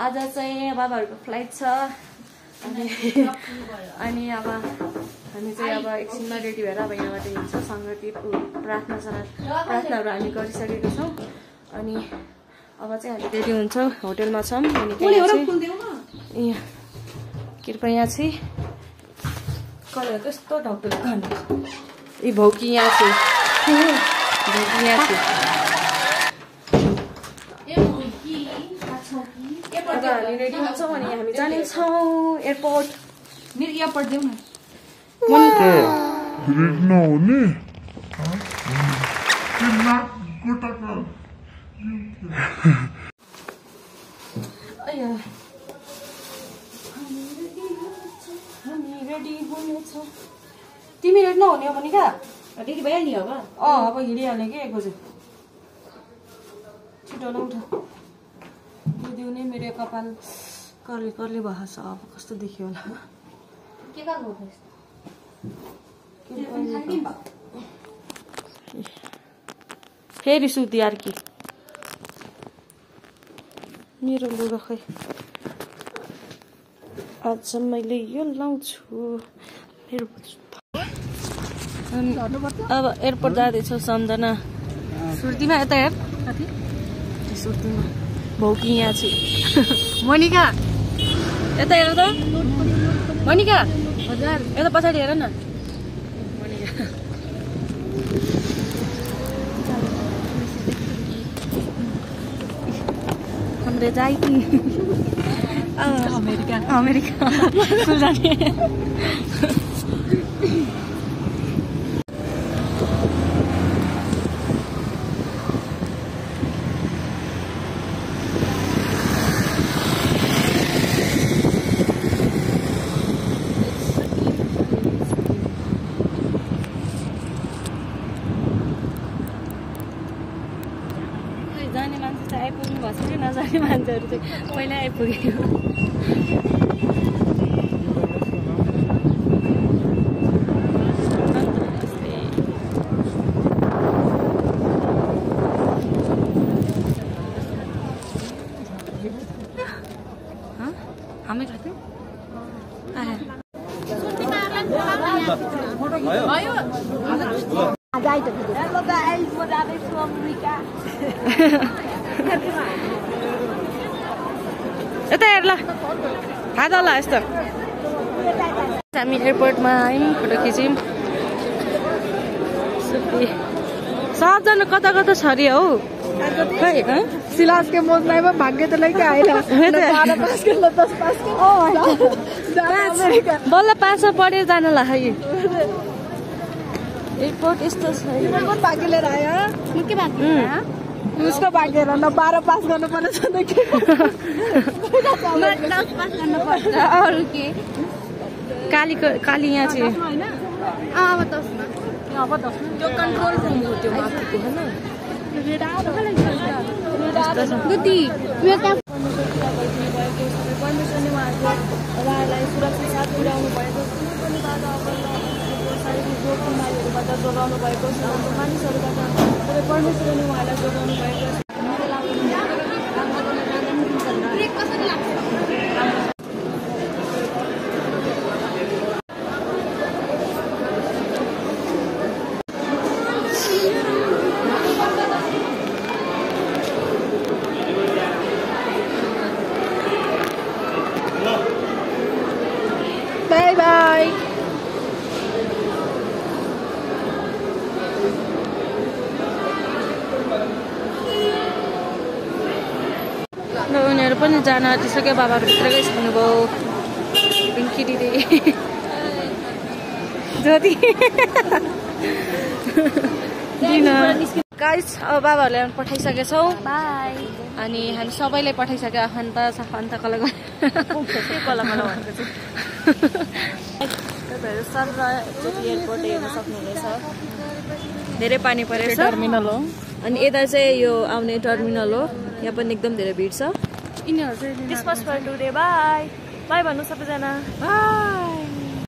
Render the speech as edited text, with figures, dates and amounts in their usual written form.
आज चाहिँ बाबाहरूको फ्लाइट छ अनि अब हामी चाहिँ अब एकछिनमा रेडी भएर अब यहाँबाट हिँड्छ सङ्गति प्रार्थनाहरू हामी गरिसकेका छौँ अनि अब चाहिँ हामी रेडी हुन्छौँ होटेलमा छौँ अनि यहाँ कृपया चाहिँ कलर कस्तो ढकढक गर्ने ए भौकी यहाँ चाहिँ भौकी यहाँ चाहिँ अब हामी रेडी हुन्छौँ अनि हामी जानेछौँ एयरपोर्ट मेरो एयरपोर्ट देऊ न हामी रेडी हुनेछौँ तिमी रेडी नहुने हो भने क्या रेडी भइहाल्ने हो अब हिँडिहाल्ने के एक बजे छिटो न उठ दिउने मेरो कपाल कर्ली कर्ली भएको छ अब कस्तो देखियो होला के गर्नु फेरि सुति यार कि मेरो लुगा खै आज मैले यो लाउँछु अब एयरपोर्ट जाँदैछौँ सम्झना सुर्तीमा यता हेर सुर्तीमा भौकी यहाँ चाहिँ मोनिका यता हेर त मोनिका हजुर यता पछाडि हेर न मोनिका हाम्रो जाइती अमेरिका अमेरिका सुजाने जाने मान्छे चाहिँ आइपुग्नु भएको छ कि नजाने मान्छेहरू चाहिँ पहिला आइपुग्यो हामी खाथ्यौँ यता हेर ल खाँदा होला यस्तो हामी एयरपोर्टमा आयौँ फोटो खिच्यौँ सबजना कता कता छ अरे हौ सिलास के मोजमा भाग्य त लैके आएन बल्ल 5 पढेर जान ला है एयरपोर्ट यस्तो छ भाग्य लिएर आयो के भाग्य उसको भाग्य न 12 पास गर्नु पर्ने छ नि के 10 पास गर्नु पर्छ अरु के काली यहाँ चाहिँ हैन अब 10 मा अब 10 त्यो कन्ट्रोल रुम हो त्यो माथिको हैन गुटी परमेश्वरले उहाँहरूलाई सुरक्षित साथ पुर्याउनु भएको कुनै पनि बाधा शारीरिक रोग बिमारीहरूबाट जोगाउनु भएको छ मानिसहरूबाट तपाईँ परमेश्वरले उहाँलाई जोगाउनु भएको छ बाई बाई उनीहरू पनि जान आँटिसक्यो बाबाहरू भित्रकै हुनुभयो पिङ्की दिदी ज्योति गाइस अब बाबाहरूले पठाइसकेछौँ बाई अनि हामी सबैले पठाइसक्यो आफन्त साफन्त कल कल भनेको चाहिँ तपाईँहरू सर एयरपोर्ट हेर्न सक्नुहुनेछ धेरै पानी परेको छ टर्मिनल हो अनि यता चाहिँ यो आउने टर्मिनल हो यहाँ पनि एकदम धेरै भिड छ यिनीहरू चाहिँ Christmas for today bye bye भन्नु सबैजना बाई